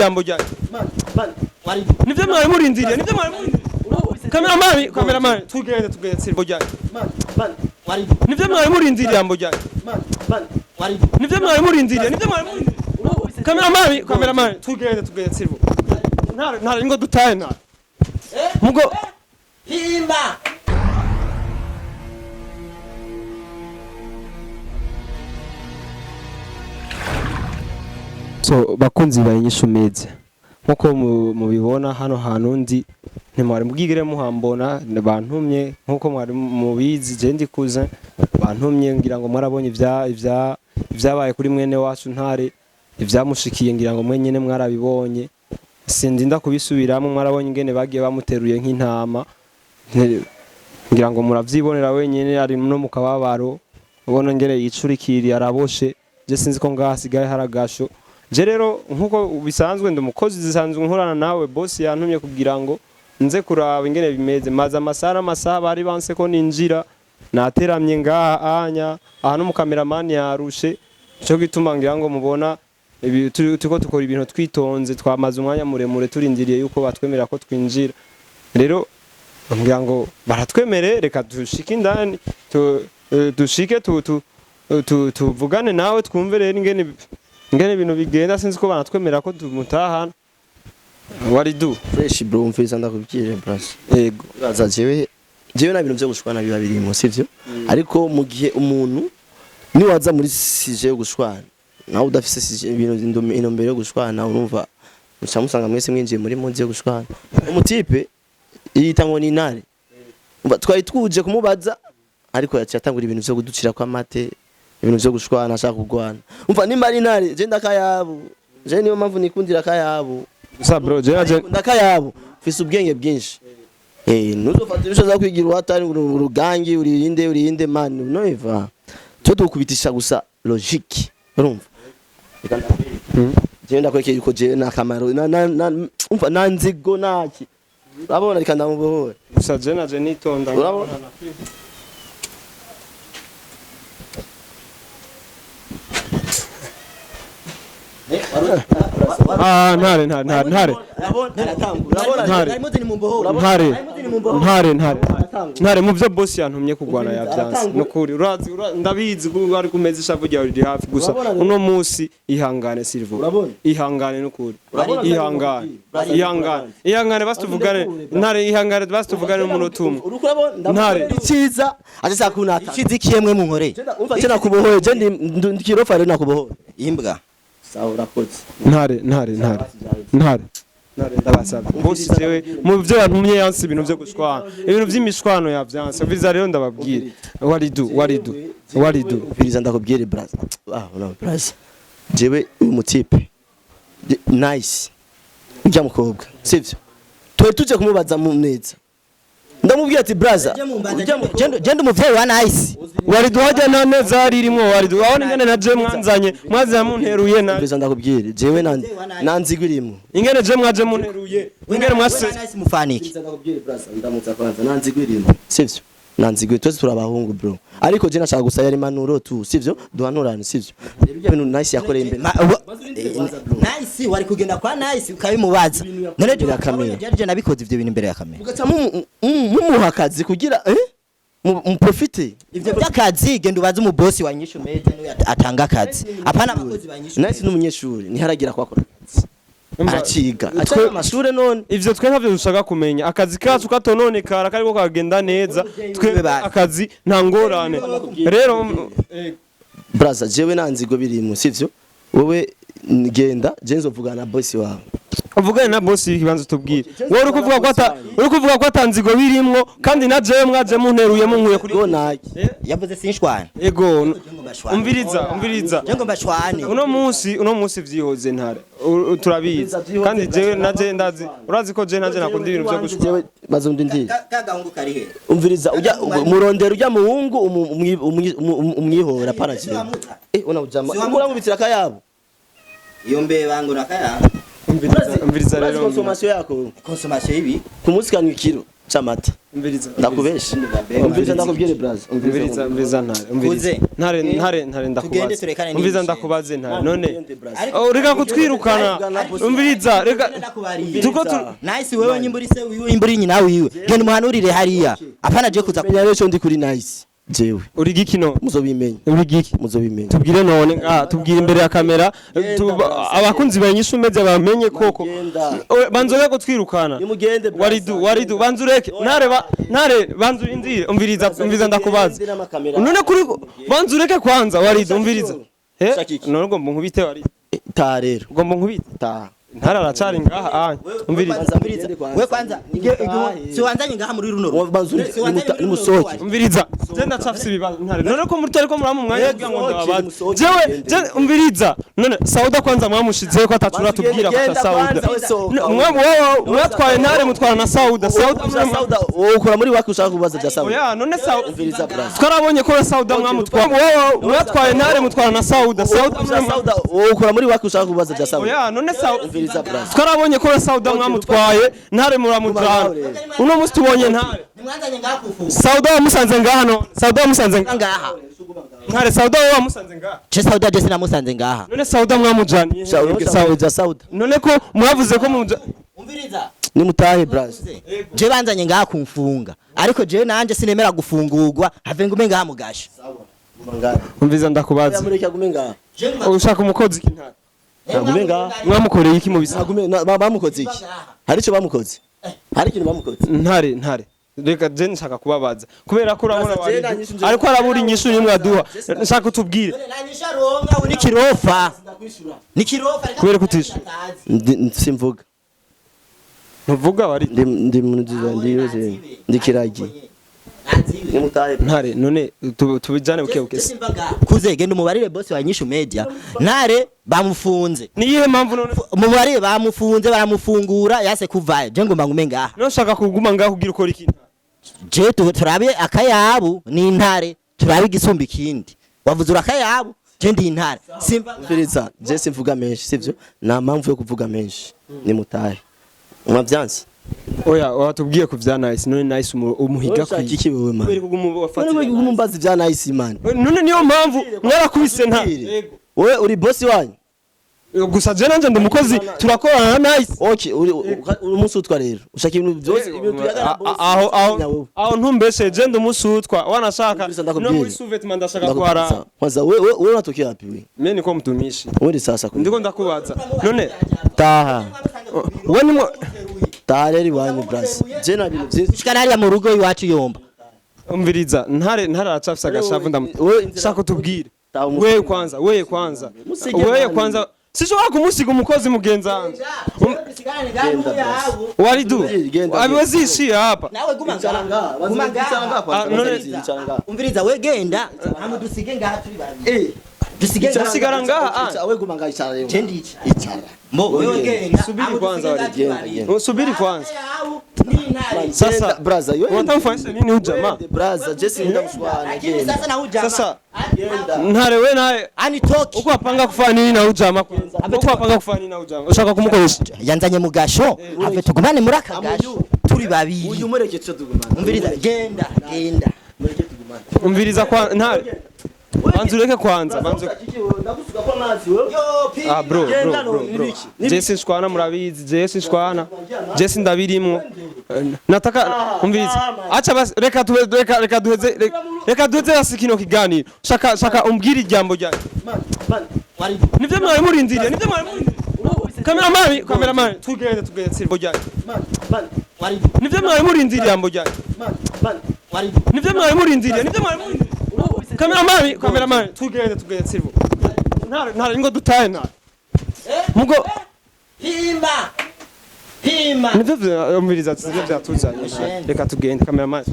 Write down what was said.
Jambo ryanyu nivyo mwari murindiriye, nivyo mwari murindiriye. Cameraman, cameraman, tugende, tugende. Jambo ryanyu nivyo mwari murindiriye, jambo ryanyu nivyo mwari murindiriye, nivyo mwari murindiriye. Cameraman, cameraman, tugende, tugende. Silvo, ntare, ntare, ngo dutahe, ntare mugo. Himba. So bakunzi ba Inyishu Media, nkuko mubibona hano hantu ndi, ntimwari mbwigire muhambona. Bantumye, nkuko mwari mubizi, je ndi cousin. Bantumye, ngira ngo mwarabonye ivya ivyabaye kuri mwene wacu Ntare, ivyamushikiye, ngira ngo mwenyene mwarabibonye, sindinda kubisubiramo. Mwarabonye ingene bagiye bamuteruye nk'intama. Ngira ngo muravyibonera wenyene, ari no mu kababaro, ubona ngene yicurikiriye, araboshe. Je sinzi ko ngaha hasigaye haragasho. Je rero, nkuko bisanzwe, ndi umukozi zisanzwe nkorana nawe, boss yantumye kugira ngo nze kuraba ingene bimeze. Maze amasaha n'amasaha bari banse ko ninjira, nateramye ngaha anya aha, n'umukameramani yarushe. Nico gituma ngira ngo mubona ibi turiko dukora ibintu twitonze. Twamaze umwanya muremure turindiriye yuko batwemerera ko twinjira. Rero ngira ngo baratwemere, reka dushike indani, dushike tuvugane nawe, twumve rero ingene ibintu bigenda. Sinzi ko banatwemerera ko tumutahana. Waridu? Fresh bro, umviriza ndakubwire, bros. Yego. Uraza jewe nta bintu vyo gushwana biba birimo, sivyo? Ariko mu gihe umuntu niwaza muri sujet yo gushwana, nawe udafise sujet, ibintu intumbero yo gushwana, urumva muca musanga mwese mwinjiye muri mood yo gushwana. Umutipe yita ngo ni Intare. Umva, twari twuje kumubaza, ariko yaciye atangura ibintu vyo kuducira kw'amate, ibintu vyo gushwana, ashaka kurwana. Umva, nimba ari Intare, je ndakayabu. Je niyo mpamvu nikundira akayabu. Gusa bro, je naje Ndakayabu, mfise ubwenge bwinshi. Ntuzofate ibisho za kwigira uhatari urugangi, urinde, urinde man, no iva. Twe tukubitisha gusa logique. Urumva? Reka ndakwereke. Jewe ndakwereke yuko jewe nta kamaro na umva, nta nzigo naki. Urabona, reka ndamubohore. Gusa je naje nitonda. Urabona? Ah, Ntare, Ntare, Ntare, Ntare. Ntare. Ntare, Ntare, Ntare, Ntare, mu byo boss yantumye kurwana yavyanse nukuri. Urazi, ndabizi ko ari kumeza, ishavu ryawe riri hafi gusa. Urabona rero? Uno munsi ihangane, Silvo. Urabona? Ihangane nukuri. Urabona? Ihangane, ihangane, ihangane, basi tuvugane. Ntare, ihangane, basi tuvugane umunota umwe. Uriko urabona? Ntare. Iciza aje kunata. Icyiza ikiyemwe munkoreye. Umva, je nakubohoye, je ndi kirofa rero nakubohoye. Imbwa. Sawa, urakoze. Ntare, Ntare, Ntare, Ntare, Ntare, ndabasabye. Boss jewe mu byo yantumye yanse ibintu byo gushwana, ibintu by'imishwano yavyanse. Viza rero ndababwira, waridu, waridu, waridu. Umviriza ndakubwire, braza. Ah, no braza. Jewe uyu mutipe nice. Ujya mukobwa, sivyo? Twari tuje kumubaza mu neza. Ndamubwira ati braza, ujya mukobwa. Genda umuvyeyi wa Nice. Waridu, hajya nta neza hari irimo. Waridu, wabona ingene na je mwanzanye, mwaze munteruye na Umviriza ndakubwire, jewe nanzigo irimo. Ingene je mwaje munteruye, ingene mwase Nice mufaniki. Umviriza ndakubwire, braza, ndamutsa kwanza, nanzigo irimo. Sivyo? Nanzigo, twese turi abahungu bro. Ariko je nashaka gusa yari manuro tu, sivyo? Duhanurane, sivyo? Rero ibyo bintu Nice yakoreye imbere. Nice wari kugenda kwa Nice ukabimubaza. None je Imbere ya kamera. je nabikoze ivyo bintu imbere ya kamera. Mugaca mumuha akazi kugira muprofite. Ivyo by'akazi genda ubaze umubosi wa Nyishu Media niwe atanga akazi. Apana abakozi ba Nyishu. Nice n'umunyeshuri ntiharagira kwakora akazi. Araciga. Aca amashure none. Ivyo twe ntavyo dushaka kumenya. Akazi kacu katononekara kariko kagenda neza, twe akazi nta ngorane rero. Braza, jewe nanzigo birimo, sivyo? Wowe genda, je nzovugana na boss wawe. Uvugane na boss ikibanza tubwire. Wowe uri kuvuga ko ata uri kuvuga ko atanzigo birimwo, kandi na jewe mwaje munteruye munkuye kuri Go naki. Yavuze sinshwana. Ego. Ngo bashwane. Umviriza, umviriza. Je ngo bashwane. Uno munsi vyihoze, Ntare. Turabizi kandi jewe na je ndazi, urazi ko je nanje nakunda ibintu vyo gushwana. Jewe bazumva ndindi. Kagahungu kari he? Umviriza, ujya murondera ujya muhungu umwihora pana jewe. Una ujama. Urankubitira akayabo. Iyo mbeba ngo nakaya. Umviriza, umviriza Urazi rero. consommation yako. Consommation ibi. Ku munsi kanywa ikiro c'amata. Umviriza. Ndakubesha? Umviriza, ndakubwire, braza. Umviriza, umviriza, Ntare, umviriza. Kuze. Ntare, Ntare, Ntare, Tugende ndakubaze. turekane Umviriza, n'ibishenge. ndakubaze, Ntare, none Tugende, braza. Oh, reka kutwirukana. Umviriza, reka tuko tu Nice, wewe nyimburi se wiwe, imburi nyina wiwe, genda umuhanurire hariya, apana je kuza. Menya rero ico ndi kuri Nice jewe. Uri giki no? Muzobimenya. Uri giki? Muzobimenya. Tubwire none ngaha, tubwire imbere ya kamera, Genda, abakunzi ba Inyishu Media bamenye koko. Genda. Banza ureke kutwirukana. Nimugende, braza. Waridu, waridu, banza ureke. Ntare, Ntare, banza urindire. Umviriza, umviriza, ndakubaza. N'amakamera. None kuri banza ureke kwanza, waridu, umviriza. Eh, Shaka iki? none ugomba nkubite, waridu? Ta rero. Ugomba nkubite? Ta. Ntare aracari ngaha, ah, umviriza. Umviriza we kwanza, si wanzanye ngaha muri runo rugo. Banza uri- Si wanzanye muri runo rugo nimusohoke. wacu. Umviriza, je ndacafise ibibazo, Ntare. None ko muri ariko muramu umwanya kugira ngo Nimusohoke, ndababaze. nimusohoke, Jewe mugende. je umviriza, none Sauda kwanza mwamushizeho ko atacura tubwira Genda ko Sauda. kwanza, we sohoka. Mwatwaye Ntare, mutwara na Sauda. Sauda Sauda, wowe ukora muri waki ushaka kubaza bya Sauda? Oya, none Sauda Umviriza, braza. twarabonye ko Sauda mwamutwaye, mwatwaye Ntare, mutwara na Sauda. Sauda Sauda, wowe ukora muri waki ushaka kubaza bya Sauda? Oya, none Sauda Umviriza, braza. twarabonye ko Sauda mwamutwaye, Ntare muramujana. Uno munsi tubonye Ntare. Nimwanzanye ngaha kufunga. Sauda wamusanze ngaha no? Sauda wamusanze ngaha? Ngaha. Ntare, Sauda wowe wamusanze ngaha? Je Sauda, je sinamusanze ngaha. None Sauda mwamujaniye? Sauda bya Sauda. None ko mwavuze ko muja Umviriza. Nimutahe, braza. Je banzanye ngaha kumfunga, ariko je nanje sinemera gufungurwa, have ngume ngaha mugasha. Umviza, ndakubaza. Mureke agume ngaha. Ushaka umukozi iki, Ntare? Agume ngaha. Mwamukoreye iki mu bisa? Agume bamukoze iki? Hari icyo bamukoze? Hari ikintu bamukoze? Ntare, Ntare, reka je nshaka kubabaza kubera ko urabona Braza, je waridu nanyishu nje- ariko arabura inyishu nimwe aduha. Nshaka utubwire. Ni kirofa, ni kirofa. Kubera ko utishyura. Simvuga. Ntuvuga, wari Ndi ndi ndi ndi kiragi. Nimutahe. Ntare, none tubijane buke buke. Kuze, genda umubarire boss wa Nyishu Media, Ntare bamufunze. Niyihe mpamvu none? Umubarire bamufunze, baramufungura yase kuvayo. Je ngomba ngume ngaha. None ushaka kuguma ngaho kugira ukora iki? Je turabe akayabu ni Ntare, turabe igisumba ikindi. Wavuze urakayabu, je ndi Intare, simba ngaha. Umviriza, je simvuga menshi, sivyo? Nta mpamvu yo kuvuga menshi. Nimutahe. Mwavyanse? Oya, watubwiye ku vya Nice. None Nice umuhiga Ushaka kwiye iki wewe, man? kubera kuguma None wafatira wewe umumbaza ibya Nice, man. None niyo mpamvu mwarakubise nta Wewe uri boss wanyu? Gusa je nanje ndi umukozi, turakorana na Nice. Okay, uri umunsi utwa rero. Ushaka ibintu byose, ibintu tuyagana boss. Aho aho aho ntumbeshe, je ndi umusutwa wanashaka. Umviriza, No ndakubwira. muri sous-vêtement ndashaka kwara. Kwanza wewe wewe unatokea wapi wewe? Mimi niko mtumishi. Wewe ni sasa kwa. Ndiko ndakubaza none. Taha. We nimwo Taha rero iwanyu, braza. Je na bintu byinshi. Gushika hariya mu rugo iwacu yomba. Umviriza, Ntare, Ntare aracafise agashavu. Wewe inzira- Shaka utubwire. Taha umusige. Wewe kwanza, wewe kwanza. Musige Wewe mani. kwanza, sishobora kumusiga umukozi mugenzi wanje. Waridu Genda. abiwezishia hapa. Nawe guma Icara ngaha. ngaha. Guma Icara ngaha ngaha. kwanza. Ah, none- Icara ngaha. Umviriza, we genda hama dusige ngaha turi babiri. Eh, Dusige ngaha. Sigara ngaha, ah. Icara, we guma ngaha, icara rero. Je ndica. Icara. Mbo wewe genda. Subiri Hama kwanza, dusige ngaha wari turi genda, babiri. genda. Usubiri kwanza. Ni Intare. Sasa Genda, braza, yo. watamfanyisha nini huyu jamaa? Wende, braza, Jesse ndakushwana Lakini genda. sasa na huyu jamaa. Sasa Genda. Ntare, we naye Anitoki. uko wapanga kufanya nini na huyu jamaa kwanza? Uko wapanga kufanya nini na huyu jamaa? Ushaka kumukoresha? Yanzanye mu gasho, have tugumane muri aka gasho turi babiri. Uyu mureke cyo tugumane. Umviriza, genda, genda. Mureke tugumane. Umviriza kwa Ntare, banza ureke kwanza, banza. Ndagusuka kwa amazi wewe. Ah, bro, bro, Genda bro, no, bro. nibiki? Jesse nshwana murabizi, Jesse nshwana. Jesse ndabirimwo. Nataka umviriza. Acha basi, reka tuwe, reka duheze, reka duheze basi kino kiganiro. Shaka shaka umbwire ijambo rya. Man, man. Nivyo mwari murindiriye, nivyo mwari murindiriye. Cameraman, cameraman, tugende, tugende silvo rya. Man, man. Nivyo mwari murindiriye ijambo rya. Man, man. Nivyo mwari murindiriye, nivyo mwari murindiriye. Cameraman, cameraman, tugende, tugende silvo. Ntare, Ntare, ngo dutahe, Ntare. Mugo Pima. Pima. Nivyo umviriza, nivyo vyatuzanye. Reka tugende, cameraman.